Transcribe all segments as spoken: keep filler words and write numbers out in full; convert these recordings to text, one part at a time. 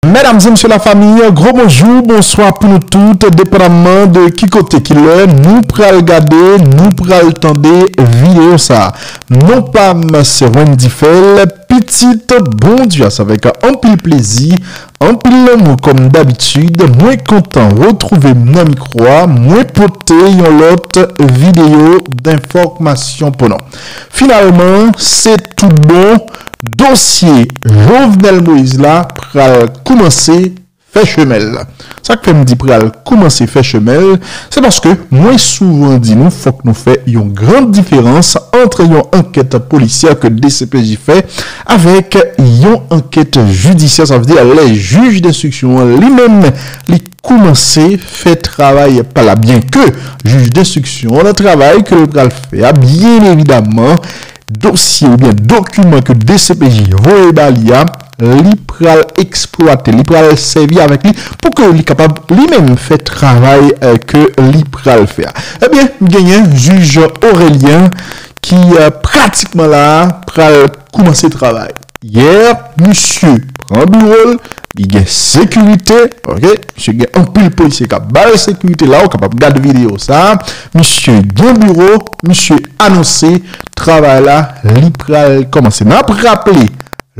Medam e mesye lafanmi, gwo bonjou, bonswa pou nou tout, depandaman de ki kote, ki lè nou pral gade, nou pral tande videyo sa. Non pa m se Wendy Fèl, pitit Bondye a, se avèk anpil plezi, anpil lanmou kòm dabitid, mwen kontan retwouve m nan mikwo a, mwen pote yon lòt videyo denfòmasyon pou nou. Finalman, se tout bon, dosye Jovenel Moïse la pral koumanse fè chemen l. Sa k fè m di pral koumanse fè chemen l, se paske mwen souvan di nou fòk nou fè yon gran diferans ant yon ankèt polisyè ke D C P J fè avèk yon ankèt jidisyè, sa vle di lè jij denstriksyon an li menm li koumanse fè travay pa l la. Byen ke jij denstriksyon an nan travay ke l pral fè a, byen evidaman, dosye oubyen dokiman ke D C P J voye ba li a, li pral eksplwate, li pral sèvi avèk li pou ke li kapab li menm fè travay eh, ke li pral fè a. Ebyen, genyen jij Aurélien ki eh, pratikman la pral koumanse travay. Yè, misye pran biwo l, li gen sekirite, ok? Misye gen anpil polisye k ap ba l sekirite la, ou kapab gade videyo sa. Misye gen biwo, misye anonse travay la, li pral kòmanse. N ap raple,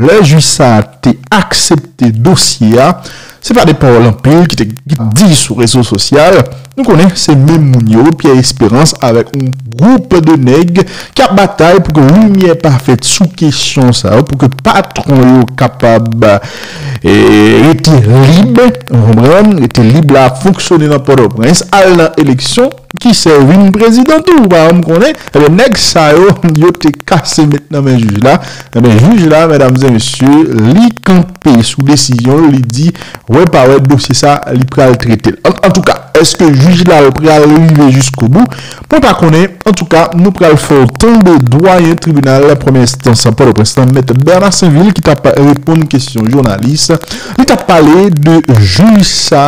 lè jij sa a te aksepte dosye a, se pa de pawòl anpil ki te ki di sou rezo sosyal. Nou konnen se menm moun yo, Pierre Espérance avèk yon gwoup de nèg k ap batay pou ke limyè pa fèt sou kesyon sa yo, pou ke patwon yo kapab eh, rete lib, ou konprann, rete lib la, fonksyone nan Pòtoprens, al nan eleksyon, ki sèvi n prezidan tou, ou pa janm konnen. Ebyen, nèg sa yo, yo te kase met nan men jij la. Ebyen, jij la, medam e mesye, li kanpe sou desizyon l, li di, wè pa wè, dosye sa, li pral trete l. An, antouka, èske jij la pral rive jiskobou? Mwen pa konnen. Antouka, nou pral fè w tande dwayen tribinal premyè enstans Pòtoprens lan, mèt Bernard Sainvil, ki t ap reponn kesyon jounalis. Li t ap pale de jij sa,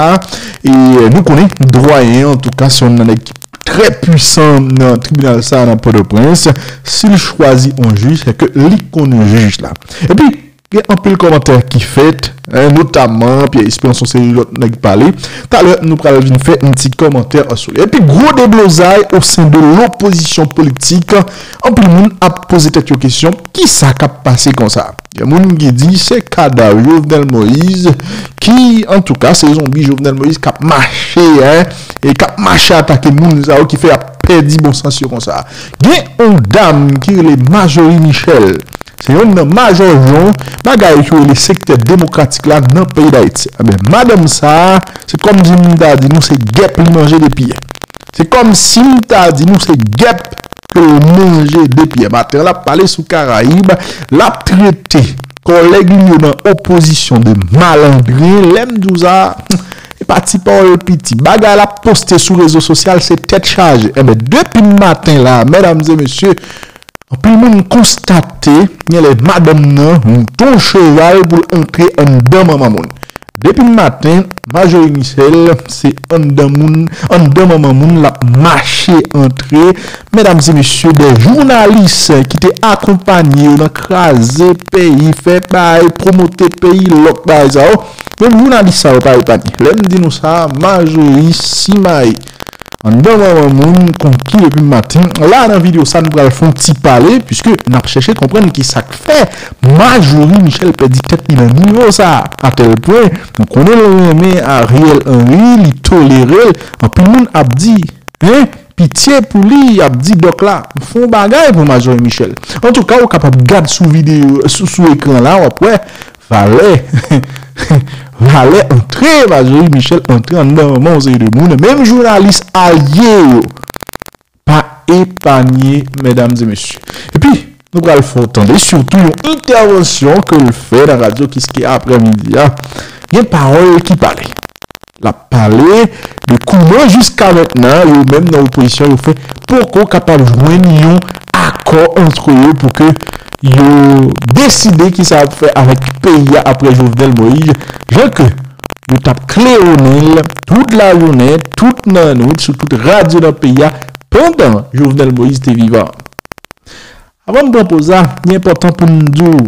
e nou konnen dwayen, antouka, se yon nan nèg ki trè pwisan nan tribinal sa nan Pòtoprens. Si l chwazi yon jij, se ke li konn jij la. Epi, gen anpil kòmantè ki fèt, eh, notaman Pierre Espérance, yon seri lòt nèg pale. Talè, nou pral vin fè yon ti kòmantè sou li. Epi, gwo deblozay o sen de lopozisyon politik. Anpil moun ap poze tèt yo kesyon, kisa k ap pase konsa? Gen moun ki di se kadav Jovenel Moïse ki, antouka, se zonbi Jovenel Moïse k ap mache, eh, e k ap mache atake moun sa yo ki fè y ap pèdi bon sans yo konsa. Gen yon dam ki rele Marjorie Michel. Se youn nan majòjon bagay yo rele sektè demokratik la nan peyi Dayiti. Ebyen, madanm sa a, se kòmsi m ta di nou se gèp li manje de pye. Se kòmsi m ta di nou se gèp ke l manje de pye. Maten an, l ap pale sou Karayib, l ap trete kòlèg li yo nan opozisyon de malandren. Lè m di w sa, e pa ti pawòl piti. Bagay l ap poste sou rezo sosyal, se tèt chaje. Ebyen, depi maten la, medam e mesye, anpil moun konstate, genlè madanm nan moute yon cheval pou l antre anndan manman moun. Depi maten, Marjorie Michel, se anndan moun, anndan manman moun, l ap mache antre. Medam e mesye, de jounalis ki te akonpanye yo nan kraze peyi, fè bagay, pwomote peyi, lòt bagay sa yo, menm jounalis sa yo pa epanye. Lè m di nou sa, Marjorie simaye anndan manman moun konki depi maten. La, nan videyo sa, nou pral fè yon ti pale, piske n ap chèche konprann ki sa k fè Marjorie Michel pèdi tèt li nan nivo sa a, atèl pwen, nou konnen l renmen Ariel Henry, li tolere l. Anpil moun ap di, en, pitye pou li, y ap di dòk la, fè yon bagay pou Marjorie Michel. Antouka, ou kapab gad sou videyo, sou, sou ekran la, w ap wè, valè, valè antre Marjorie Michel antre anndan manman yon seri de moun, menm jounalis alye yo pa epanye, medam e mesye. Epi, nou pral fè w tande sitou yon entèvansyon ke l fè nan radyo Kiskeya aprèmidi a. Gen pawòl ki pale. L ap pale de kouman jiska mentnan yo menm nan opozisyon yo fè poko kapab jwenn yon akò ant yo pou ke yo deside kisa y ap fè avèk peyi a apre Jovenel Moïse, jan ke yo t ap klewonnen l tout lajounen, tout nannwit, sou tout radyo nan peyi a, pandan Jovenel Moïse te vivan. Avan m pran poz la, li enpòtan pou m di w,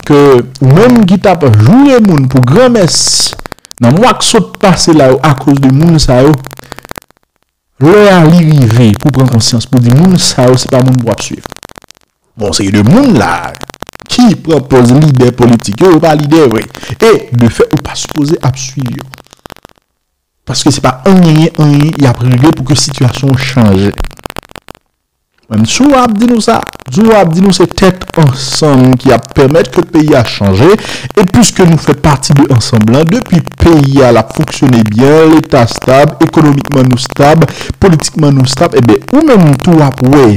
ke ou menm ki t ap joure moun pou granmèsi nan mwa k sot pase la yo akoz de moun sa yo, lè a li rive pou pran konsyans pou di moun sa yo se pa moun pou w ap swiv. Bon, se de moun la ki pran pòz lidè politik yo, yo pa lidè vre. E de fèt, ou pa sipoze ap swiv yo. Paske se pa anyen, anyen y ap regle pou ke sitiyasyon an chanje. Menm si w ap di nou sa, si w ap di nou se tèt ansanm ki ap pèmèt ke peyi a chanje, e piske nou fè pati de ansanm lan, depi peyi a l ap fonksyone byen, leta stab, ekonomikman nou stab, politikman nou stab, ebyen, ou menm tou w ap wè,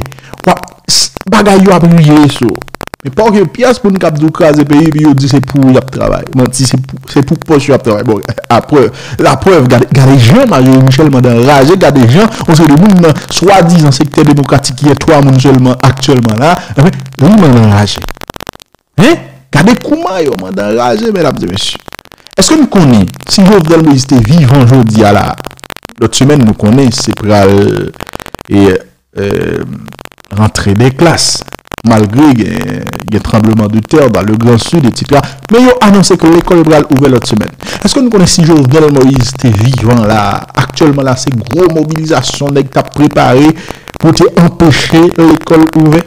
w ap, s- bagay yo ap rive sou ou. Men pa okenn pyès moun k ap di w kraze peyi, epi yo di se pou ou y ap travay. Manti, se pou, se pou pòch yo y ap travay. Bon, aprè, laprèv, gade, gade jan Marjorie Michel mande anraje, gade jan yon seri de moun nan swadizan sektè demokratik ki gen twa moun sèlman aktyèlman la, enben, li mande anraje. Hein? Gade kouman yo mande anraje, medam e mesye. Èske nou konnen, si Jovenel Moïse te vivan jodi a la, lòt semèn nou konnen se pral, e, e, rantre de klas, malgre gen, gen tranbleman de tè dans le Grand Sud, etsetera. Men yo anonse ke lekòl pral ouvè lòt semèn. Èske nou konnen si Jovenel Moïse te vivan la, aktyèlman la, se gwo mobilizasyon nèg t ap prepare pou te anpeche lekòl ouvè?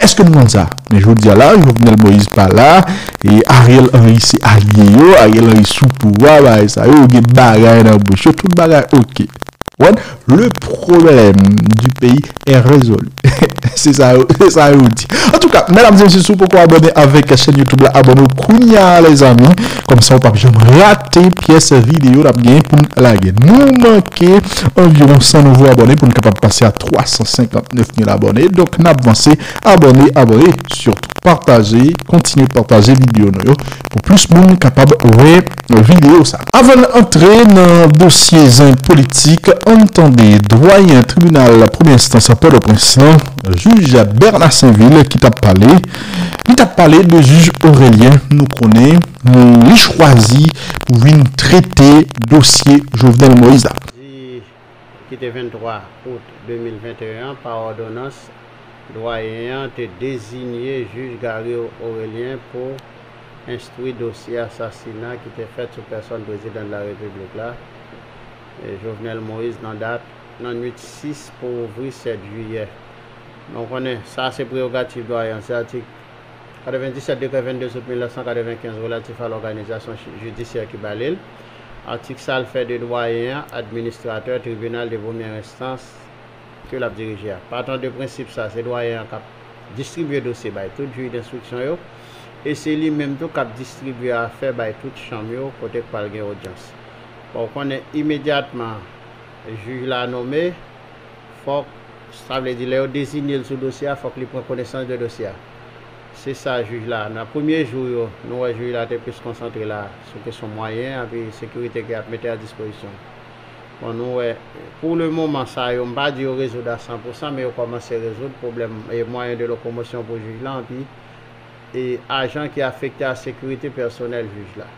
Èske nou konn sa? Men jodi a la, Jovenel Moïse pa la, e Ariel Henry se alye yo, Ariel Henry sou pouvwa, bagay sa yo, yo gen bagay nan bouch yo, tout bagay oke. Wè, le problème du pays est résolu. Se sa yo, se sa yo di. Antouka, medam e mesye, si w poko abòne avèk chèn YouTube la, abòne w kounye a, lèzanmi. Kòmsa w p ap janm rate pyès videyo n ap gen pou n lage. Nou manke anviwon san nouvo abòne pou n kapab pase a twa san senkant nèf mil abòne. Donk, n ap vanse. Abòne, abòne, sitou pataje, kontinye pataje videyo nou yo pou plis moun kapab wè videyo sa. Avan n antre nan dosye zen politik, ann tande dwayen tribinal premye enstans Pòtoprens lan, jij Bernard Sainvil, ki t ap pale. Li t ap pale de jij Aurélien, nou konnen, li chwazi pou vin trete dosye Jovenel Moïse la. Ki te venntwa out de mil venteyen an, pa òdonans, dwayen an te deziye jij Gary Aurélien pou enstwi dosye asasina ki te fèt sou pèsòn prezidan de la repiblik la, e, Jovenel Moïse, nan dat, nan nwit sis pou ouvri sèt jiyè. Men w konnen, sa se prerogativ dwayen an, se atik katrevendisèt dekrè vennde out mil nèf san katrevenkenz relatif a lòganizasyon chi- jidisyè ki ba li l, atik sa l fè de dwayen an administratè tribinal de premyè enstans ke l ap dirije a. Patan de prensip sa, se dwayen an k ap distribye dosye bay tout jij denstriksyon yo, e se li menm tou k ap distribye afè bay tout chanm yo kote k pral gen odyans. Bon, w konnen imedyatman jij la nome, fòk, sa vle di lè yo deziye l sou dosye a, fòk li pran konesans de dosye a. Se sa jij la, nan premye jou yo, nou wè jij la te plis konsantre la sou kesyon mwayen epi sekirite ke y ap mete a dispozisyon. Bon, nou wè, pou le moman sa yo, m pa di yo rezoud a san pou san, men yo kòmanse rezoud pwoblèm e mwayen de lokomosyon pou jij la, epi e ajan ki afekte a sekirite pèsonèl jij la.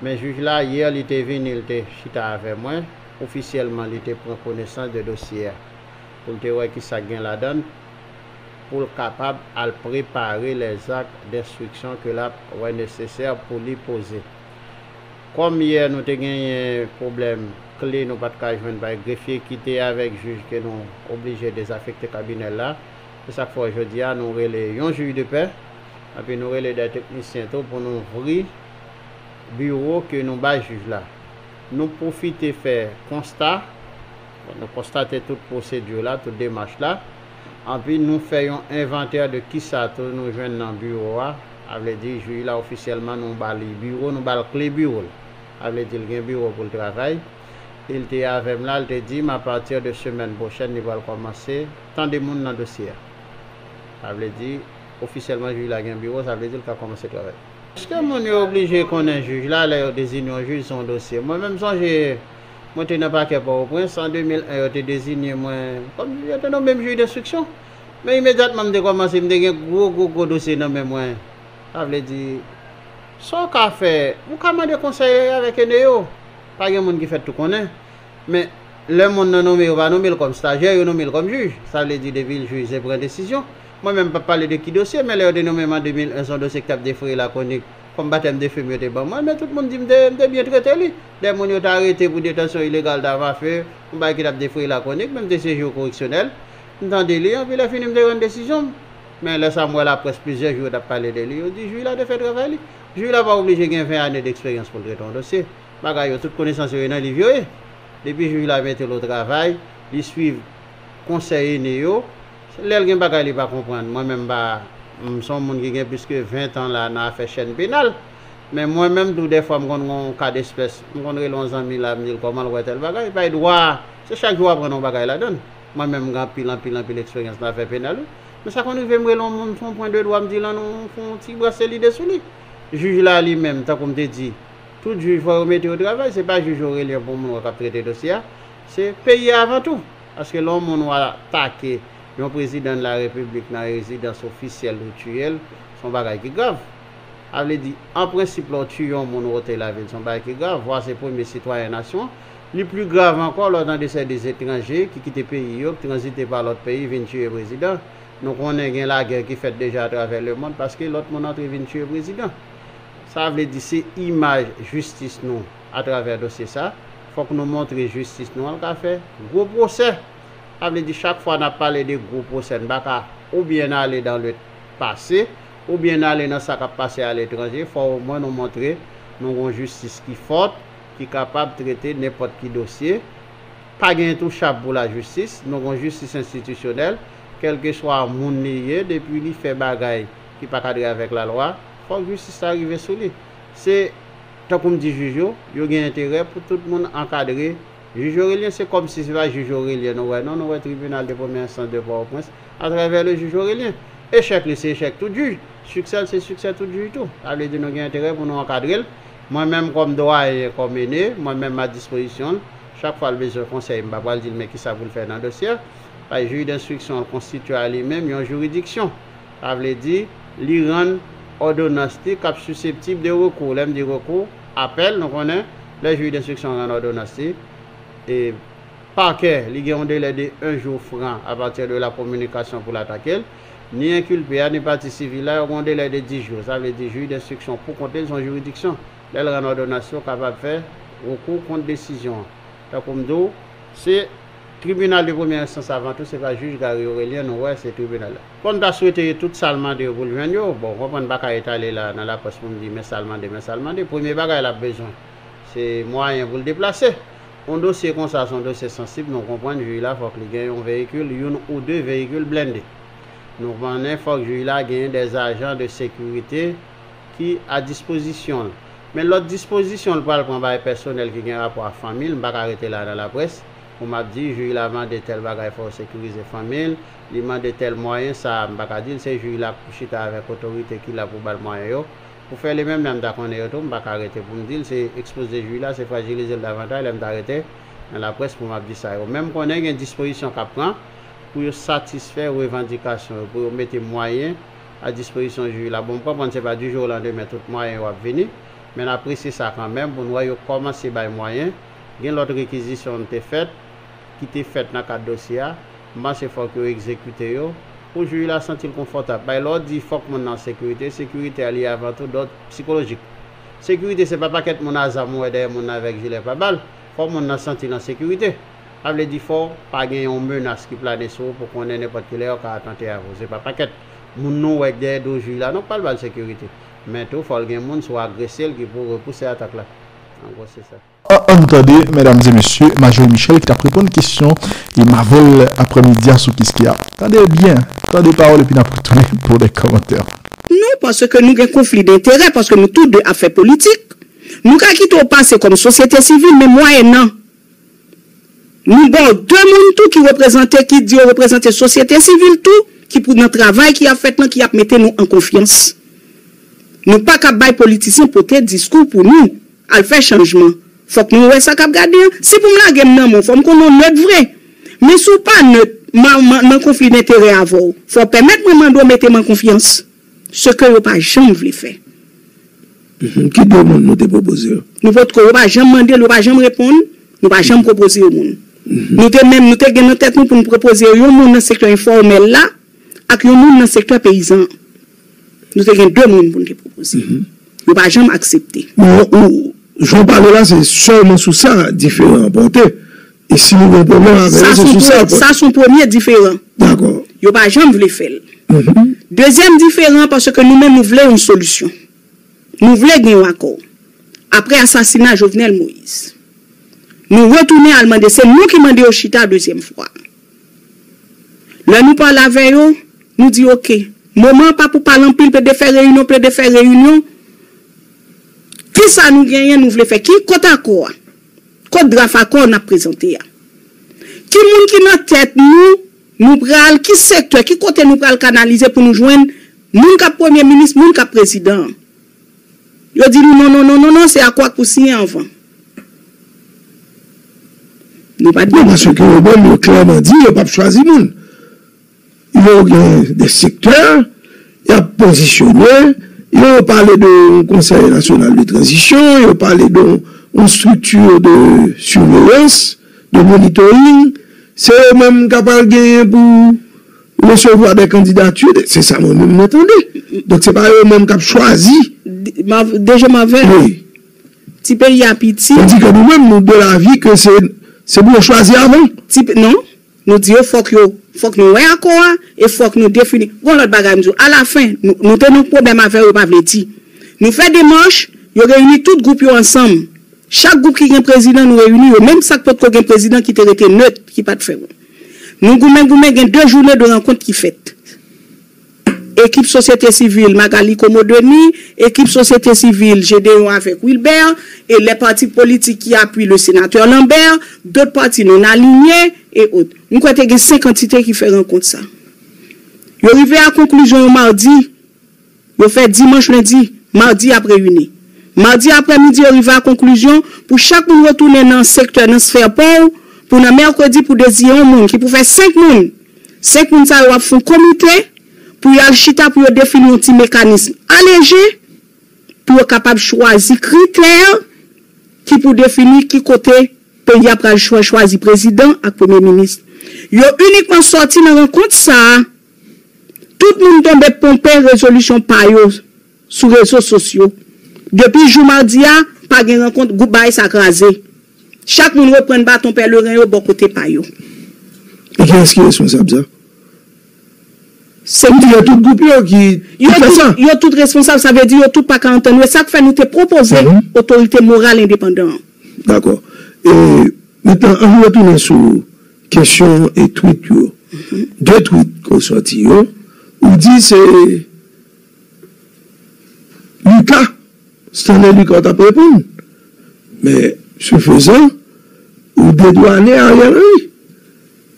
Men jij la, yè, li te vini, li te chita avè mwen. Ofisyèlman, li te pran konesans de dosye a pou l te wè ki sa k gen ladan l, pou l kapab al prepare lèzak denstriksyon ke l ap wè nesesè pou li poze. Kòm yè nou te genyen pwoblèm kle nou pa t ka jwenn bay grefye ki te avèk jij ke nou oblije dezafekte kabinè l la, se sa k fè jodi a nou rele yon jij de pè, epi nou rele de teknisyen tou pou nou ouvri biwo ke nou bay jij la. Nou pwofite fè konsta, bon, nou konstate tout pwosedi la, tout demach la, epi nou fè yon envantè de kisa tou nou jwenn nan biwo a, sa vle di jij la ofisyèlman nou ba li biwo, nou ba l kle biwo l. Sa vle di l gen biwo pou l travay. E l te avè m la, l te di m apati de semèn pwochèn li pral kòmanse tande moun nan dosye a. Sa vle di ofisyèlman jij la gen biwo, sa vle di l ka kòmanse travay. Èske moun yo oblije konnen jij la lè yo deziye yon jij sou yon dosye? Mwen menm sonje mwen te nan pakè Pòtoprens an de mil en, yo te deziye mwen kòm jij, yo te nonmen m jij denstriksyon. Men imedyatman m te kòmanse, m te gen gwo, gwo, gwo dosye nan men mwen. Sa vle di, sa w ka fè, ou ka mande konsèy avèk ene yo. Pa gen moun ki fèt tou konnen. Men, lè moun nan nonmen, yo pa nonmen l kòm stajyè, yo nonmen l kòm jij. Sa vle di, depi l jij, se pran desizyon. Mwen menm m p ap pale de ki dosye, men lè yo te nonmen m an de mil onz, yon dosye ki t ap defraye Lakonik, kòm batèm de feu m yo te ban mwen, men tout moun di m te, m te byen trete li. Dè moun yo t arete pou detansyon ilegal dam afe, yon bagay ki t ap defraye Lakonik, men m te siyeje o koreksyonèl. M tande li, anpi lè fini m te rann desizyon m. Men lè sa m wè laprès plizyè jou yo t ap pale de li, yo di jij la te fè travay li. Jij la pa oblije gen ven ane deksperyans pou l trete yon dosye. Bagay yo, tout konesans yo, yo nan liv yo ye. Depi jij la mete l o travay, li swiv konsèy ene yo, lè l gen bagay li pa konprann. Mwen menm m pa, m se yon moun ki gen plis ke ven tan la nan afè chèn penal. Men mwen menm tou dèfwa m konn gen yon ka despès, m konn rele yon zanmi la, m di l kòman l wè tèl bagay. Bay dwa, se chak jou w aprann yon bagay ladan l. Mwen menm m gen anpil, anpil, anpil eksperyans nan afè penal wi. Men sa konn rive m rele yon moun sou yon pwen de dwa, m di l ann nou fè yon ti brase lide sou li. Jij la li menm, tankou m te di, tout jij fò yo mete yo travay, se pa jij Orelien pou moun wè k ap trete dosye a. Se peyi a avan tou. Paske lè yon moun w atake yon prezidan de la repiblik nan rezidans ofisyèl ou tiye l, se yon bagay ki grav. Sa vle di, an prensip, lè w tiye yon moun ou ote lavi l, se yon bagay ki grav, vwa se premye sitwayen nasyon. Li pli grav ankò lè w tande se de etranje ki kite peyi yo, ki tranzite pa lòt peyi, vin tiye prezidan. Nou konnen gen lagè ki fèt deja atravè lemonn paske lòt moun antre vin tiye prezidan. Sa vle di se imaj jistis nou atravè dosye sa. Fòk nou montre jistis nou an ka fè gwo pwosè. Sa vle di chak fwa n ap pale de gwo pwosè, n pa ka oubyen n ale dans le passé, oubyen n ale nan sa k ap pase aletranje. Fò omwen nou montre nou gon jistis ki fòt, ki kapab trete nenpòt ki dosye. Pa gen entouchab pou lajistis, nou gon jistis enstitisyonèl, kèlkeswa moun li ye, depi li fè bagay ki pa kadre avèk lalwa, fòk jistis la rive sou li. Se, tankou m di jij yo, yo gen enterè pou tout moun ankadre. Jij Orelien, se kòmsi se pa jij Orelien nou wè non, nou wè tribinal de premyè enstans de Pòtoprens, atravè le jij Orelien. Echèk li se echèk tout jij, siksè l se siksè tout jij tou. Sa vle di nou gen enterè pou nou ankadre l. Mwen menm kòm dwayen, kòm ene, mwen menm m a dispozisyon l. Chak fwa l bezwen konsèy, m pa pral di l men kisa pou l fè nan dosye a. Paske jij denstriksyon an konstitye a li menm yon jiridiksyon. Sa vle di, li rann òdonans li k ap siseptib de rekou. Lè m di rekou, apèl, nou konnen, lè jij denstriksyon rann òdonans li, e pakè, li gen yon delè de un jour franc à partir de la communication pou l atake l, ni enkilpe a, ni pati sivil la, yo gen yon delè de dis jou. Sa vle di jij denstriksyon pou kont li, se yon jiridiksyon. Lè l rann òdonans, yo kapab fè rekou kont desizyon an. Tankou m di w, se tribinal de premyè enstans avan tou, se pa jij Gary Orelien nou wè, se tribinal la. Bon, m ta swete tout sa l mande yo pou l jwenn yo. Bon, w konprann, m pa ka etale la nan laprès pou m di men sa l mande, men sa l mande. Premye bagay l ap bezwen, se mwayen pou l deplase. Yon dosye konsa, se yon dosye sansib, nou konprann jij la fòk li gen yon veyikil, youn ou de veyikil blende. Nou konnen fòk jij la genyen dè ajan de sekirite ki a dispozisyon l. Men lòt dispozisyon l pral pran bay pèsonèl ki gen rapò a fanmi l, m pa ka rete la nan laprès pou m ap di jij la mande tèl bagay fò w sekirize fanmi l, li mande tèl mwayen, sa a m pa ka di l, se jij la pou chita avèk otorite ki la pou ba l mwayen yo. Pou fè li menm, lè m ta konnen yo tou, m pa ka rete pou m di l, se ekspoze jij la, se frajilize l davantaj lè m ta rete nan laprès pou m ap di sa yo. Men m konnen gen dispozisyon k ap pran pou yo satisfè revandikasyon yo, pou yo mete mwayen a dispozisyon jij la. Bon, m konprann se pa du jour au lendemain tout mwayen yo ap vini, men n apresye sa kanmenm pou n wè yo kòmanse bay mwayen. Gen lòt rekizisyon te fèt, ki te fèt nan kad dosye a, m panse fòk yo egzekite yo, pou jij la santi l konfòtab. Bay lè w di fòk moun nan an sekirite, sekirite a li avan tou dòd sikolojik. Sekirite se pa pakèt moun a zam ou wè dèyè moun nan avèk jilè pa bal, fò moun nan santi l an sekirite. Sa vle di fò pa gen yon menas ki plane sou ou pou konnen nenpòt ki lè yo ka atante avè w. Se pa pakèt moun nou wè k dèyè do jij la non k pral ba l sekirite. Men tou fò l gen moun si w agrese l ki pou repouse atak la. An gwo se sa. An, ann tande, medam e mesye, Marjorie Michel ki t ap reponn kesyon e Mavel aprèmidi a sou kistè a. Tande byen, tande pawòl epi n ap retounen pou de kòmantè. Non, paske nou gen konfli denterè, paske nou tou de ap fè politik. Nou ka kite w pase kòm sosyete sivil, men mwayen nan. Nou ba w de moun tou ki reprezante, ki di yo reprezante sosyete sivil tou, ki pou nan travay ki ap fèt lan, ki ap mete nou an konfyans. Nou pa ka bay politisyen pote diskou pou nou. Al fè chanjman. Fòk nou wè sa k ap gade an. Si pou m lage m nan men w, fò m konn ou nèt vre. Men si w pa nèt, m a, m a nan konfli denterè avè w. Fò w pèmèt mwen mande w mete m an konfyans. Se ke yo pa janm vle fè. Ki de moun nou te pwopoze yo? Nou potko, yo pa janm mande l, yo pa janm reponn, nou pa janm pwopoze yo moun. Nou te menm, nou te gen nan tèt nou pou n pwopoze yo yon moun nan sektè enfòmèl la, ak yon moun nan sektè peyizan. Nou te gen de moun pou n te pwopoze. Yo pa janm aksepte. Men ou, jan w pale la, se sèlman sou sa diferan an pòte. E si nou gen pwoblèm avè yo, se sou sa l pòte. Sa se yon premye diferan. Dakò. Yo pa janm vle fè l. Dezyèm diferan, paske nou menm nou vle yon solisyon. Nou vle gen yon akò. Apre asasina Jovenel Moïse, nou retounen al mande, se nou ki mande yo chita dezyèm fwa. Lè nou pale avè yo, nou di, oke, moman an pa pou pale anpil, plede fè reyinyon, plede fè reyinyon. Kisa nou genyen, nou vle fè? Ki kot akò a? Kot draf akò n ap prezante a? Ki moun ki nan tèt nou, nou pral, ki sektè, ki kote nou pral kanalize pou nou jwenn moun k ap premye minis, moun k ap prezidan an? Yo di nou non, non, non, non, non, se akò a k pou siyen anvan. Nou pa t Non, gen paske yo menm, yo klèman di yo p ap chwazi moun. Yo gen de sektè, y ap pozisyone, yo pale de yon Konsèy Nasyonal de Tranzisyon, yo pale de yon, yon strikti de siveyans, de monitoring. Se yo menm k ap al genyen pou resevwa de kandidati, se sa mwen menm mwen tande. Donk se pa yo menm k ap chwazi. D-, Mav-, D G Marvin, Wi. Ti peyi a piti. Tandis que nou menm, nou de lavi ke se, se pou yo chwazi avan. Ti pe-, non, nou di yo fòk yo, fòk nou wè akò a, e fòk nou defini. Gon lòt bagay m di w, alafen, nou, nou te nan pwoblèm avè yo, pa vle di. Nou fè demach, yo reyini tout gwoup yo ansanm. Chak gwoup ki gen prezidan, nou reyini yo. Menm sa k potko gen prezidan ki te rete net, ki pa t fè bon. Nou goumen, goumen, gen de jounen de rankont ki fèt. Ekip sosyete sivil Magalie Comeau-Denis, ekip sosyete sivil Gédéon avèk Wilbert, e lè pati politik ki apui le sénateur Lambert, dòt pati non alinye, e ot. M kwè te gen senk antite ki fè rankont sa. Yo rive a konklizyon yo madi, yo fè dimanch, lendi, madi y ap reyini. Madi aprèmidi, yo rive a konklizyon pou chak moun retounen nan sektè, nan sfè pa w, pou nan mèkredi pou deziye yon moun ki pou fè senk moun. Senk moun sa yo ap fè yon komite pou y al chita, pou yo defini yon ti mekanis aleje, pou yo kapab chwazi kritè ki pou defini ki kote peyi a pral chwa-, chwazi prezidan ak premye minis. Yo inikman sòti nan rankont sa a, tout moun tonbe ponpe rezolisyon pa yo sou rezo sosyo. Depi jou madi a, pa gen rankont, gwoup bagay sa kraze. Chak moun reprann baton pèleren yo bò kote pa yo. E kiyès ki responsab sa? Se M di yo tout gwoup yo ki, ki yo fè tout, sa. Yo tout responsab, sa vle di yo tout pa ka antann yo. E sa k fè nou te pwopoze Mhm. otorite moral endepandan an. Dakò. E mentnan, ann nou retounen sou kesyon e tweet yo. De tweet ke w sòti yo, ou di se Lucas, Stanley Lucas w t ap reponn. Men, ce faisant, ou dedwane Ariel Henry.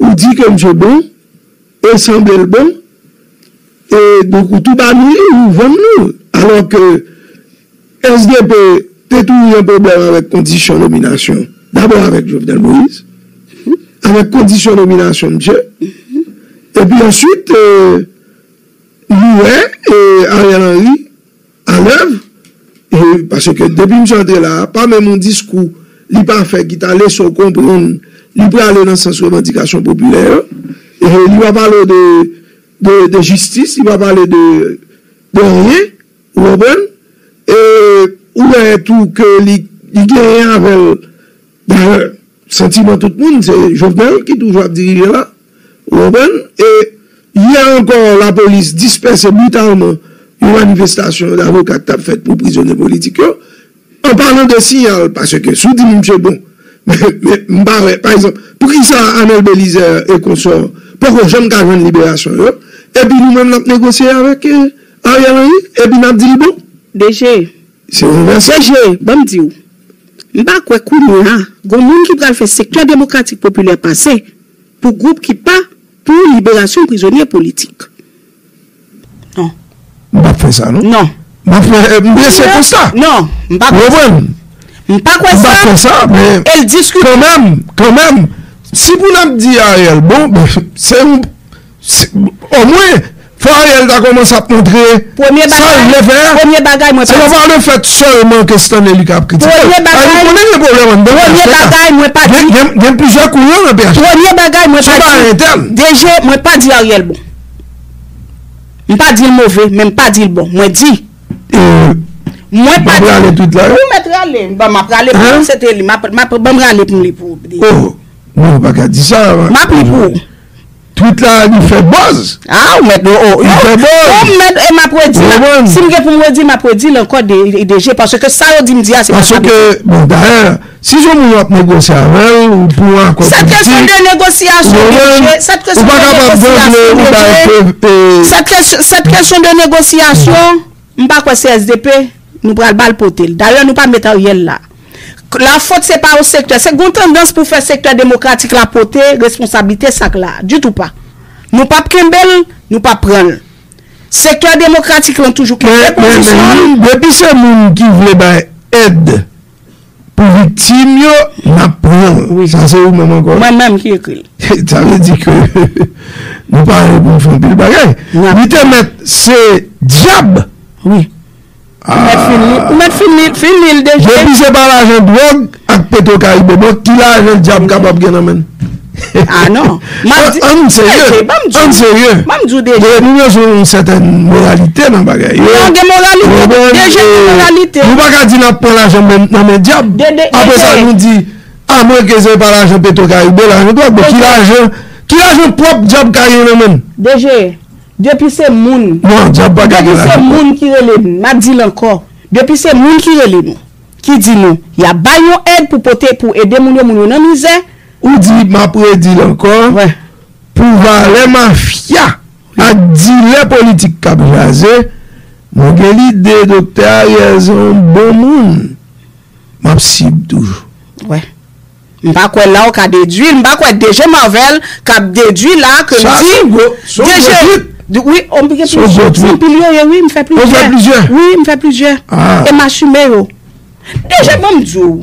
Ou di ke misye bon, e sanble l bon, e donk ou tou ba nou li, ou vann nou l. Alò ke S D P te toujou gen pwoblèm avèk kondisyon nominasyon, dabò avèk Jovenel Moïse, avèk kondisyon nominasyon misye, epi answit, euh, nou wè, e, Ariel Henry, alèv, e, paske depi misye antre la, pa menm yon diskou li pa fè ki ta lese w konprann li prale nan sans revandikasyon popilè yo. E li pa pale de, de, de jistis, li pa pale de, de anyen, ou konprann? E ou wè tou ke li, li genyen avè l, dayè, santiman tout moun, se Jovenel ki toujou ap dirije la. Ou konprann? E yè ankò, lapolis dispèse britalman yon manifestasyon davoka k t ap fèt pou prizonye politik yo. An palan de siyal, paske si w di m misye bon, men, men m pa wè, pa egzanp, poukisa Anèl Belizaire e konsò poko janm ka jwenn liberasyon yo, epi nou menm n ap negosye avèk, eh, Ariel Henry, epi n ap di li bon? D G, Se renvèse. D G, ban m di w. M pa kwè kounye a, gon moun ki pral fè sektè demokratik popilè pase pou gwoup ki pa pou liberasyon prizonye politik. Non. M p ap fè sa, non. Non. M ap fè, m drese konsta. Non, m pa kwè sa. Ou konprann? M pa kwè sa. M p ap fè sa, men E l diskite. Kanmenm, kanmenm, si pou n ap di Ariel, bon, ben, se yon Se, omwen, fò Ariel ta kòmanse ap montre sa l vle fè a. Premye bagay, premye bagay, mwen pa di. Se pa lefèt sèlman ke Stanley Lucas ap kritike. Premye bagay, nou konnen gen pwoblèm anndan P H T K. Premye bagay, mwen pa di. Gen, gen, gen plizyè kouran nan P H T K. Premye bagay, mwen pa di. Se pa entèn. D G, mwen pa di Ariel bon. M pa di l move, men m pa di l bon. Mwen di. Mwen pa di. Ou mèt rale, m ap rale pou ou, se te li. M ap, m ap, ban m rale pou m li pou ou. Oh, non, ou pa ka di sa. M ap li pou ou. Tweet la, li fè buzz. Ah, ou mèt, oh, oh. Li fè buzz. Ou mèt, e m ap redi l. Si m gen pou m redi, m ap redi l ankò, DG, paske sa yo di m di a, se pa sa. Paske, bon, dayè, si yon moun w ap negosye avè l, ou pou yon akò politik, ou konprann, ou pa kapab vangle yon bagay ke, e, cette question de négociation, m pa kwè se S D P, nou pral ba l pote l. Dayè, nou pa met Ariel la. La fòt se pa o sektè. Se gon tandans pou fè sektè demokratik la pote responsablite sa k la. Ditou pa. Nou p ap kenbe l, nou p ap pran l. Sektè demokratik lan toujou kenbe pozisyon l. Men, men, men, depi se moun ki vle bay èd pou viktim yo, n ap pran l. Wi. Sa se ou menm ankò. Mwen menm ki ekri l. Sa vle di ke nou pare pou n fè anpil bagay. Li te mèt se dyab. Wi. Ou mèt fin li, ou mèt fin li, fin li l deja. Depi se pa lajan dwòg ak Petro Caribe, bon, ki lajan dyab kapab gen nan men l? Ah non. M ap di, ann serye. Ann serye. Ban m di w deja. Nou bezwen yon sètèn moralite nan bagay yo. Non, gen moralite. Deja gen moralite. Nou pa ka di n ap pran lajan nan men dyab. Apre sa, nou di, a mwen ke se pa lajan Petro Caribe, lajan dwòg. Bon, ki lajan, ki lajan pwòp dyab ka gen nan men l? Deja, depi se moun. Non, dyab pa ka gen lajan. Depi se moun ki rele m, m ap di l ankò. Depi se moun ki rele nou, ki di nou, y ap bay yon èd pou pote, pou ede moun yo, moun yo nan mizè. Ou di, m ap redi l ankò, pou valè mafya ak dilè politik k ap jaze, mwen gen lide Doktè Ariel se yon bon moun. M ap sib toujou. Wè. M pa kwè la w ka dedwi l, m pa kwè DG Marvel k ap dedwi la ke m di DG, wi, m gen plizyè, se anpil yo ye, wi, m fè plizyè. Wi, m fè plizyè. E m asime yo. DG, ban m di w.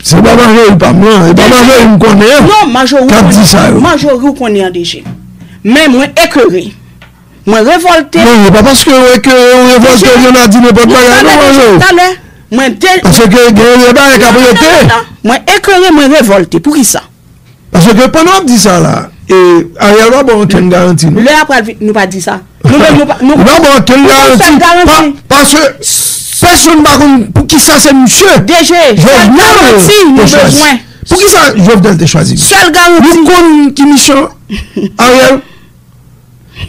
Se pa majori pa m lan, e pa majori m konnen an. Non, majori w konnen an, DG. Men mwen ekere. Mwen revòlte. Non, e pa paske w ekere, ou revòlte, ou vin ap di nenpòt bagay, non, majori. Talè, mwen de... Paske gen de bagay k ap rete. Mwen ekere, mwen revòlte. Poukisa? Paske pandan w ap di sa la, e, Ariel pa ba w okenn garanti, non? Lè a pral vin, nou pa di sa. Nou menm, nou pa, nou pa ba w okenn garanti. Pa, paske pèsonn pa konn poukisa se misye DG, sèl garanti nou bezwen. Poukisa Jovenel te chwazi misye? Sèl garanti. Nou konn ki misyon Ariel?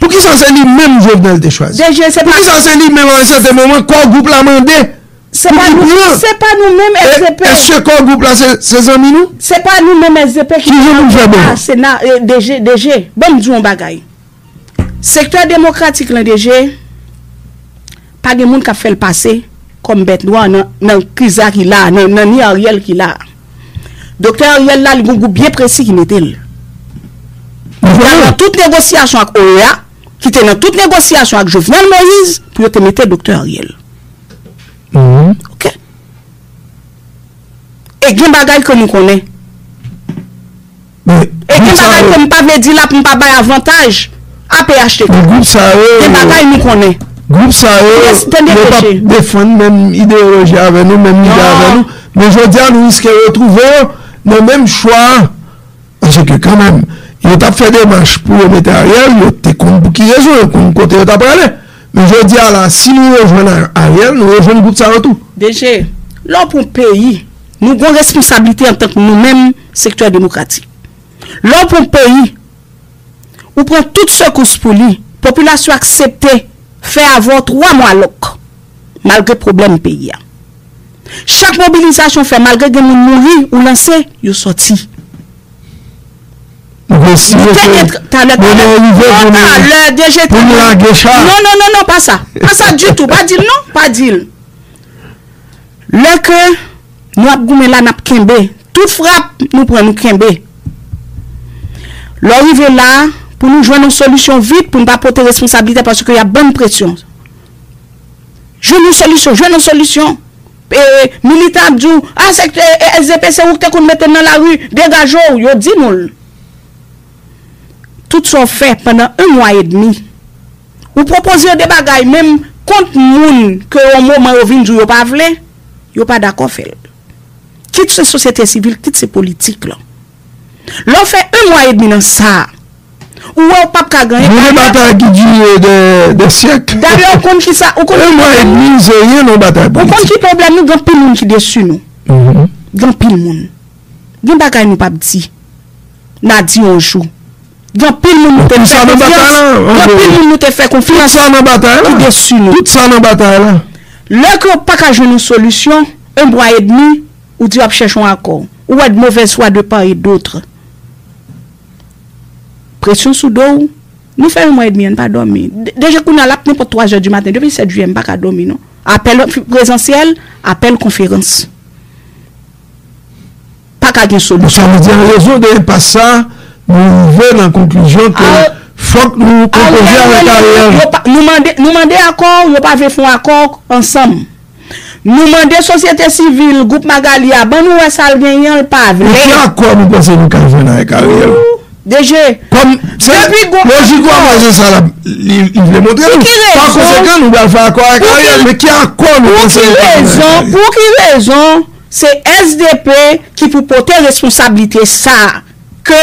Poukisa se li menm Jovenel te chwazi? DG, se pa... Poukisa se li menm a yon sèten moman kò gwoup la mande? Se pa nou, se pa nou menm S D P. Èske kò gwoup la se, se zanmi nou? Se pa nou menm S D P ki... Ki jan pou n fè bon? Se na, e, DG, DG, ban m di w yon bagay. Sektè demokratik lan, DG, pa gen moun k ap fè l pase kòm bèt nwa nan, nan kriz la ki la, nan, nan ni Ariel ki la. Doktè Ariel la, li gon gwoup byen presi ki mete l. Ki te nan tout negosyasyon ak O E A, ki te nan tout negosyasyon ak Jovenel Moïse pou yo te mete Doktè Ariel. Oke? E gen bagay ke nou konnen. E gen bagay ke m pa vle di la pou m pa bay avantaj a P H T K. Gwoup sa yo, gen bagay nou konnen. Gwoup sa yo, yo p ap defann menm ideyoloji avè nou, menm lide avè nou. Men jodi a, nou riske retwouve yo nan menm chwa a. Paske kanmenm, yo t ap fè demach pou yo mete Ariel, yo te konn pou ki rezon, yo konn kote yo t ap prale. Men jodi a la, si nou rejwenn A-, Ariel, nou rejwenn gwoup sa yo tou. DG, lè w pou yon peyi, nou gon responsablite antank nou menm sektè demokratik. Lè w pou yon peyi, ou pran tout sekous pou li, popilasyon aksepte fè avè w twa mwa lòk, malgre pwoblèm peyi a. Chak mobilizasyon fè, malgre gen moun mouri, ou lanse, yo sòti. Nou te gen talè, talè, talè, DG, pou n lage cha. Non, non, non, non, pa sa. Pa sa ditou, pa di l non, pa di l. Lè ke nou ap goumen la, n ap kenbe. Tout frap, nou pran, nou kenbe. Lè w rive la, pou nou jwenn yon solisyon vit, pou n pa pote responsablite, paske y ap ban n presyon. Jwenn yon solisyon, jwenn yon solisyon. E, militan ap di w, a, sektè, e, S D P, se ou k te konn mete n nan lari, degaje w, yo di nou l. Tout sa w fè pandan yon mwa edmi, ou pwopoze yo de bagay, menm kont moun ke yon moman yo vin di w yo pa vle, yo pa dakò fè l. Kit se sosyete sivil, kit se politik lan. Lè w fè yon mwa edmi nan sa a, Ou wè w p ap ka genyen. Yon batay ki dire de, de syèk. Dayè, ou konn ki sa, ou konn yon mwa edmi, se ryen nan batay politik. Ou konn ki pwoblèm nou, gen anpil moun ki desi nou. Gen anpil moun. Gen bagay nou p ap di. N a di yon jou. Gen anpil moun nou te fè konfyans. Gen anpil moun nou te fè konfyans ki desi nou. Tout sa nan batay la. Lè ke w pa ka jwenn yon solisyon, yon mwa edmi, ou di w ap chèche yon akò. Ou wè de mauvaise foi de part et d'autre. Presyon sou do w. Nou fè yon mwa edmi an, n pa dòmi. De- Deje kounye a l ap nenpòt twa zè di maten. Depi sèt jiyè, m pa ka dòmi, non. Apèl fi- prezansyèl, apèl konferans. Pa ka gen solisyon. Sa vle di, an rezon de enpas sa, nou rive nan konklizyon ke fòk nou konpoze avèk Ariel. Yo pa- Nou mande, nou mande akò, yo pa vle fè yon akò ansanm. Nou mande sosyete sivil, gwoup Magali a, ban nou wè sa l genyen, l pa vle. Men ki akò nou panse nou ka jwenn avèk Ariel? Deje, depi gon lojik ou a, se sa l ap, li, li vle montre nou. Pa konsekan, nou pral fè akò avèk Ariel, men ki akò nou panse nou ka jwenn avèk Ariel? Pou ki rezon, pou ki rezon se S D P ki pou pote responsablite sa a? Ke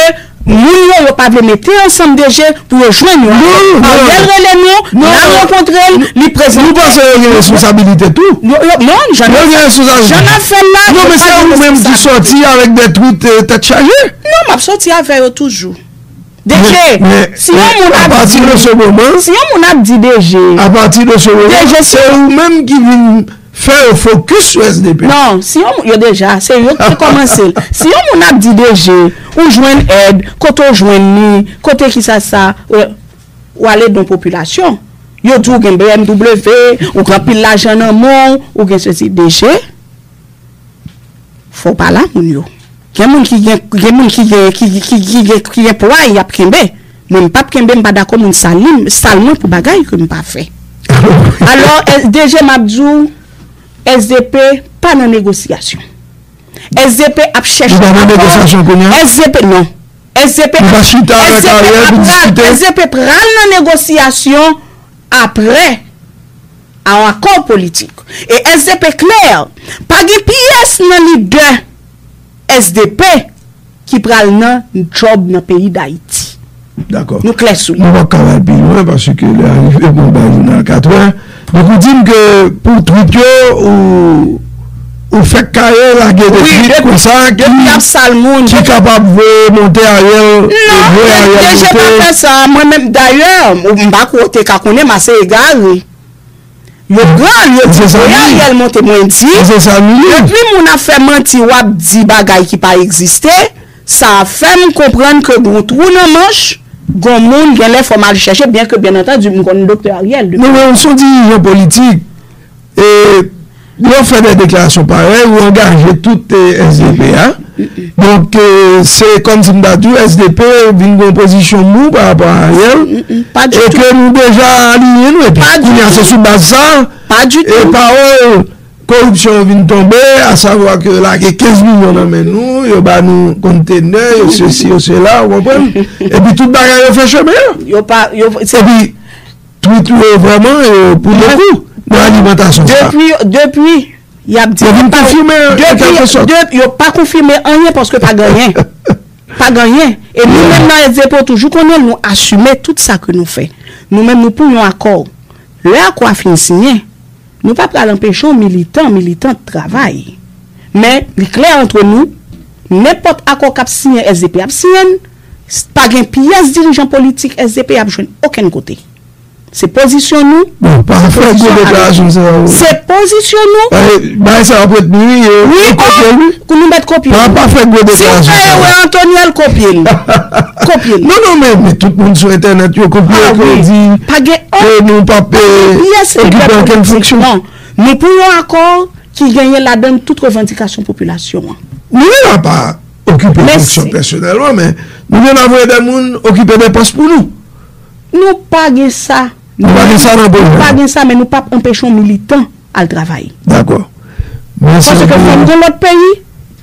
moun yo, yo pa vle mete ansanm deje pou yo jwenn yon akò. Ariel rele nou, n al rankontre l, li prezante. Nou panse yo gen responsabilite tou? Yo, yo, non, jan n ap fè l la, yo pa gen responsabilite. Non, men se ou menm ki sòti avèk de twit, eh, tèt chaje. Non, m ap sòti avè yo toujou. Deje, si yon moun ap di, si yon moun ap di Deje, Deje, se ou menm ki vin fè yo fokis sou S D P. Non, si yon moun, yo deja, se yo ki te kòmanse l. Si yon moun ap di Deje, ou jwenn èd, kote w jwenn li, kote ki sa sa, ou, ou ale don popilasyon. Yo di w gen B M W, ou gen anpil lajan nan men w, ou gen sesi. Deje, fò w pale a moun yo. Gen moun ki gen, gen moun ki gen, ki, ki, ki, ki gen, ki gen pwa y ap kenbe. Mwen, m p ap kenbe, m pa dakò moun sal li, sal mwen pou bagay ke m pa fè. Alò, S D G, m ap di w, S D P pa nan negosyasyon. S D P ap chèche akò. Nou pa nan negosyasyon kounye a? S D P, non. S D P, nou pa chita avèk Ariel pou diskite? S D P pral nan negosyasyon apre a yon akò politik. E S D P klè, pa gen pyès nan lidè S D P ki pral nan djòb nan peyi Dayiti. Dakò. Nou klè sou li. Nou p ap ka al pi lwen paske lè a rive pou n bay jounal katrè. Donk, ou di m ke pou twit yo, ou, ou fèk kare lage de twit konsa ki, ki kapab voye monte Ariel, voye Ariel monte. Non, D G pa fè sa. Mwen menm, dayè, m pa kwè w te ka konnen, m ase egare. Yo pran l, yo di voye Ariel monte. Mwen di, depi moun ap fè manti, w ap di bagay ki pa egziste, sa fè m konprann ke gon twou nan manch, gon moun gen lè fò m al chèche, byen ke, byen antandi, m konn Doktè Ariel depi. Non, men w se yon dirijan politik. E lè w fè de deklarasyon parèy, ou angaje tout, eh, S D P a. Donk, eh, se kòmsi m ta di w, S D P vin gen yon pozisyon mou pa rapò a Ariel. E ke nou deja aliyen nou. Epi, kounye a, se sou baz sa a, e pawòl koripsyon yo vin tonbe, asavwa ke yo lage kenz milyon nan men nou, yo ba nou kontenè, yo sesi, yo sela, ou konprann? Epi tout bagay yo fè chemen an. Yo pa, yo, se epi, twit yo vrèman, yo pou bokou nan alimantasyon sa. Depi, depi, y ap di yo vin konfime an, an kèlke sòt. Depi, yo pa konfime anyen paske pa gen anyen. Pa gen anyen. E nou menm nan S D P, w toujou konnen l, nou asime tout sa ke nou fè. Nou menm, nou pou yon akò. Lè akò a fin siyen, nou pa pral anpeche yon militan, militant travay. Men, li klè antre nou, nenpòt akò k ap siyen, S D P ap siyen l, pa gen pyès dirijan politik S D P ap jwenn okenn kote. Se pozisyon nou. Bon, pa fè gwo deklarasyon sa yo. Se pozisyon nou. Bagay sa ap retni, wi, yo, wi, yo kopye l, wi. Kou nou mèt kopye l. Pa, pa fè gwo deklarasyon sa yo. Si w fè erè, Antoniel, kopye l. Kopye l. Non, non, men, men tout moun sou entènèt, yo kopye l, yo di ke nou p ap, eh, okipe okenn fonksyon. Non. Nou pou yon akò ki genyen ladan l tout revandikasyon popilasyon an. Nou la pa okipe fonksyon pèsonèlman, men nou menm ap voye de moun okipe de pòs pou nou. Nou pa gen sa. Nou pa gen sa nan pwogram. Nou pa gen sa, men nou p ap anpeche yon militan al travay. Dakò. Paske fò n gon lòt peyi,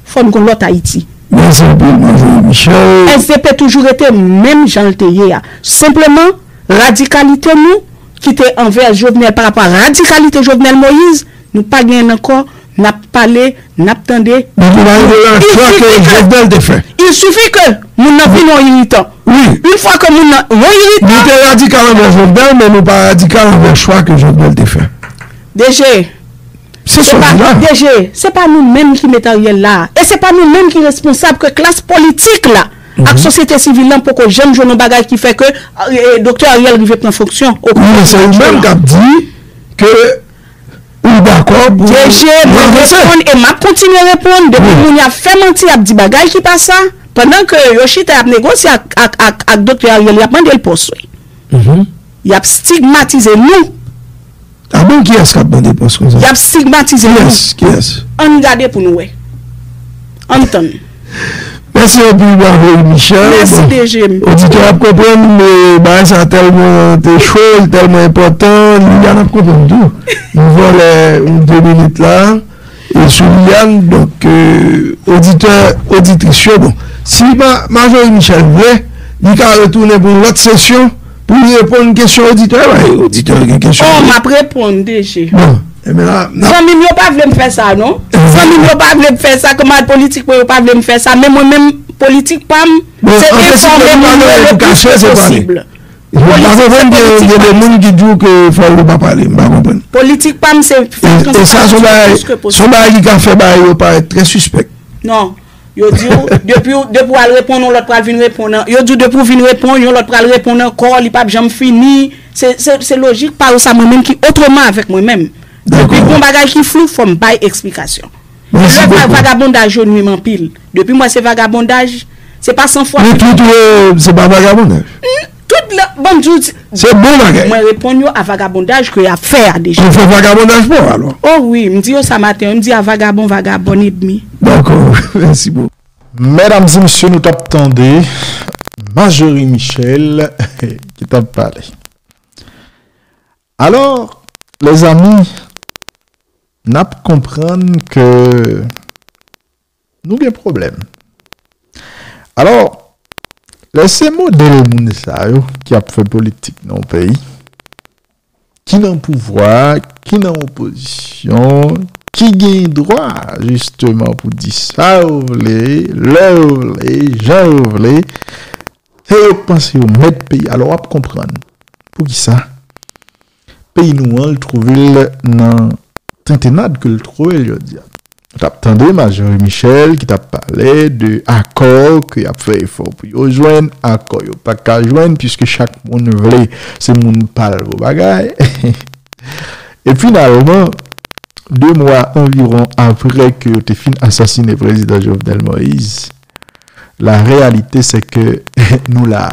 fò n gon lòt Ayiti. Mèsi anpil, Marie Michel. S D P toujou rete menm jan l te ye a. Senpleman, radikalite nou ki te anvè Jovenel pa rapò a radikalite Jovenel Moïse, nou pa genyen l ankò, n ap pale, n ap tande. Donk, nou pa rive nan chwa ke Jovenel te fè. Il suffit que moun nan vin yon iritan. Wi. Une fois que moun nan yon iritan. Nou te radikal anvè Jovenel, men nou pa radikal anvè chwa ke Jovenel te fè. D G, se pa D G, se pa nou menm ki met Ariel la. E se pa nou menm ki responsab ke klas politik la ak sosyete sivil lan poko janm jwenn yon bagay ki fè ke eh, Doktè Ariel rive pran fonksyon. Wi, men se ou menm k ap di ke ou dakò pou D G, mwen reponn e m ap kontinye reponn. Depi moun y ap fè manti, y ap di bagay ki pa sa, pandan ke yo chita y ap negosye ak, ak, ak, ak Doktè Ariel, y ap mande l pòs, wi. Y ap stigmatize nou. Ah bon, kiyès k ap mande pòs konsa? Y ap stigmatize nou. Kiyès? Kiyès? Ann gade pou nou wè. Ann tann. Mèsi anpil, Marjorie Michel. Mèsi, D G. Oditè ap konprann, men bagay sa tèlman te cho, li tèlman enpòtan, Liliane ap konprann tou. Nou vòlè yon de minit la, e sou Liliane, donk, euh, oditè, oditris yo, bon, si Ma-, Marjorie Michel vle, li ka retounen pou yon lòt sesyon, pou l reponn kesyon oditè yo, e oditè yo gen kesyon. Oh, m ap reponn, D G. Bon, enben la, n ap Zanmi m yo pa vle m fè sa, non. Zanmi m yo pa vle m fè sa, kanmarad politik mwen yo pa vle m fè sa, men mwen menm, politik pa m, se enfòme moun yo le plis ke posib. Bon, an prensip, nou pa gen pou kache, se pale. Politik, se pa politik. M pa konprann gen, gen de moun ki di w ke fò w pa pale, m pa konprann. Politik pa m, se fè transparans le plis ke posib. E, e sa, se yon bagay, se yon bagay ki ka fè bagay yo parèt trè sispèk. Non. Yo di w, depi w, depi w al reponn, yon lòt pral vin reponn. Yo di w, depi w vin reponn, yon lòt pral reponn ankò, li p ap janm fini. Se, se, se lojik pa yo sa, mwen menm ki otreman avèk mwen menm. Depi gon bagay ki flou, fò m bay eksplikasyon. Lè va-, vagabondaj yo nwi m anpil. Depi m wè se vagabondaj, se pa san fwa. Men tout, euh, se pa vagabondaj. Tout lè, bon, m di w, se bon bagay. Mwen reponn yo a vagabondaj ke y ap fè a deja. Ou fè vagabondaj pou w, alò? O wi, m di yo sa maten, m di a vagabon, vagabòn edmi. Dakò, mèsi bokou. Medam e mesye, nou t ap tande Marjorie Michel ki t ap pale. Alò, lèzanmi, n ap konprann ke nou gen pwoblèm. Alò, lè se modèl moun sa yo ki ap fè politik nan yon peyi, ki nan pouvwa, ki nan opozisyon, ki gen dwa, jisteman, pou di sa yo vle, lè yo vle, jan yo vle, se yo k panse yo mèt peyi. Alò, w ap konprann poukisa peyi nou an, l twouve l nan tentennad ke l twouve l jodi a. Nou t ap tande Marjorie Michel ki t ap pale de akò ke y ap fè efò pou yo jwenn, akò yo pa ka jwenn, piske chak moun vle, se moun pa l pou bagay. E finalman, de mwa anviwon apre ke yo te fin asasine prezidan Jovenel Moïse, la réalité, c'est que nou la.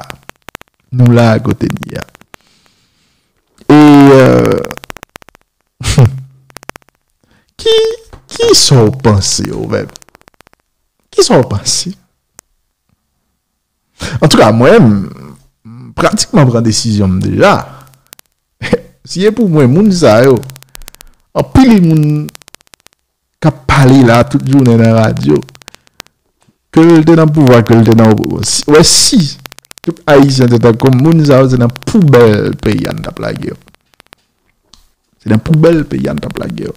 Nou la kote n ye a. E, euh, ki, ki sa w panse, ou menm? Ki sa w panse? Antouka, mwen, m, m pratikman pran desizyon m deja. Si e pou mwen, moun sa yo, anpil moun k ap pale la tout jounen nan radyo, ke l te nan pouvwa, ke l te nan opozisyon, wè si tout Ayisyen te tankou m, moun sa yo se nan poubèl peyi a n t ap lage yo. Se nan poubèl peyi a n t ap lage yo.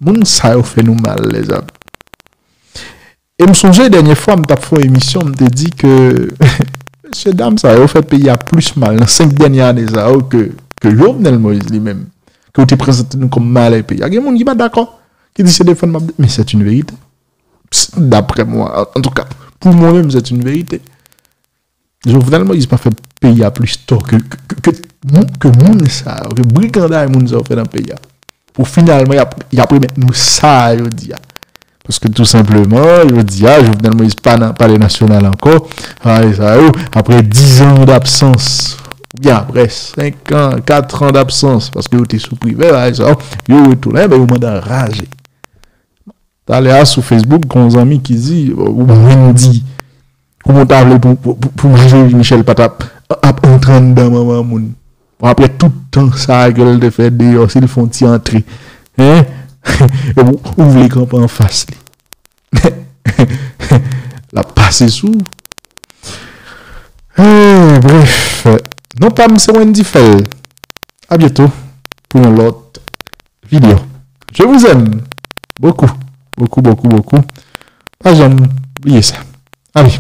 Moun sa yo fè nou mal, lèzanmi. E m sonje dènye fwa m t ap fè yon emisyon, m te di ke mesye dam sa yo fè peyi a plis mal nan senk dènye ane sa yo ke, ke Jovenel Moïse li menm, ke yo te prezante nou kòm malè peyi a. Gen moun ki pa dakò, ki di se defann m ap de-, men c'est une vérité. Daprè mwen, antouka, pou mwen menm, c'est une vérité. Jovenel Moïse pa fè peyi a plis tò ke, ke, ke, ke moun, ke moun sa yo, ke briganday moun sa yo fè nan peyi a. Pou finalman, y ap, y ap remèt nou sa yo di a. Paske tou senpleman, yo di a, Jovenel Moïse pa nan Palè Nasyonal ankò. Bagay sa yo, apre diz an dabsans, oubyen apre senk an, kat an dabsans, paske yo te sou Privè, bagay sa yo, yo retounen, men yo mande anraje. Talè a sou Facebook, gen yon zanmi ki di, ou Wendy, kouman w ta vle pou, pou, pou, pou Marjorie Michel pa t ap, ap antre anndan manman moun? Bon, apre tout tan sa a ke l te fè deyò, si l fè yon ti antre, hein? Epi w, ou vle kanpe anfas li. L ap pase sou w. Eh, bref, non pa m se Wendy Fèl. A byento pou yon lòt vidéo. Je vous aime beaucoup, beaucoup, beaucoup, beaucoup. Pa janm bliye sa. Allez,